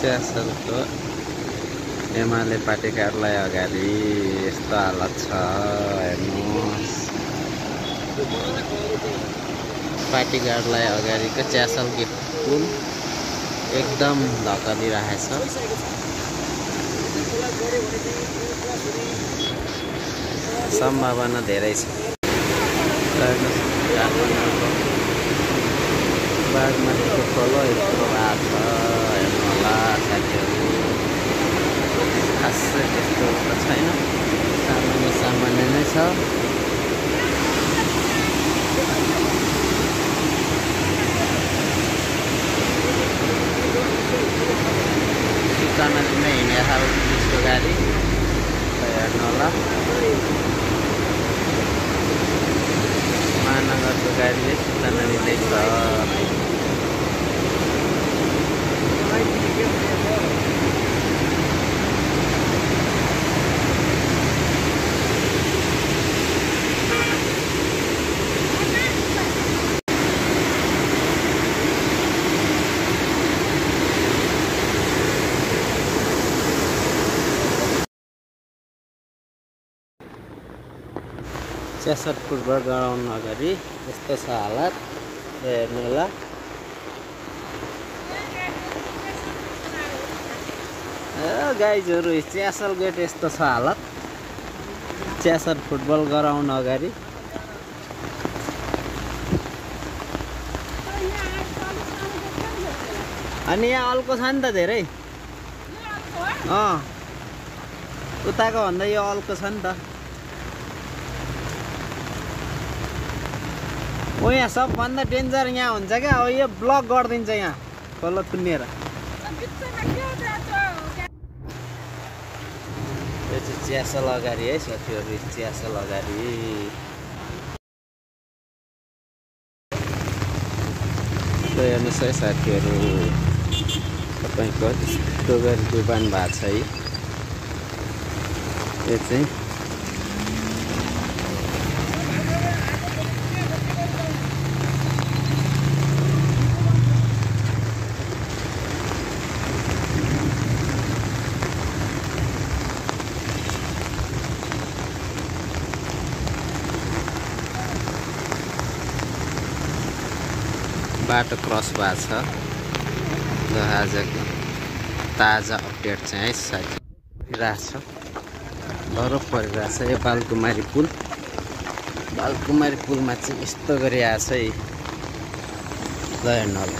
च्यासलको UML party कार्यालय अगाडि यस्तो हालत छ। हेर्नुहोस्, पार्टी कार्यालय अगाडिको च्यासल पुल एकदम धक्कालिरहेछ। सम्भावना धेरै छ। बागमतीको खोलो यस्तो भएको छ। हेर्नु होला साथीहरू, खासै त्यस्तो त छैन, सामान्य नै छ। सूचनाले नै हिँडेको छ पुलिसको गाडी, हेर्नु होला। महानगरको गाडीले सूचना दिँदैछ। च्यासर फुटबल ग्राउन्ड अगाडि यस्तो छ हालत, हेर्नु होला। गाइजहरू, च्यासल गेट यस्तो छ हालत, च्यासर फुटबल ग्राउन्ड अगाडि। अनि यहाँ अल्को छ नि त धेरै, उताको भन्दा यो अल्को छ नि त। ओ यहाँ सबभन्दा डेन्जर यहाँ हुन्छ क्या, अब यो ब्लक गरिदिन्छ यहाँ खोलो थुनिएर। यो चाहिँ च्यासल अगाडि है साथीहरू, च्यासल अगाडि। हेर्नुहोस् है साथीहरू, तपाईँको यस्तो गरी दुकान भएको छ है। यो चाहिँ बाटो क्रस भएको छ। र आजको ताजा अपडेट चाहिँ है साथी परिरहेछ, बरफ परिरहेछ। यो बालकुमारी पुल, बालकुमारी पुलमा चाहिँ यस्तो गरी आएको छ है। ल हेर्नु होला।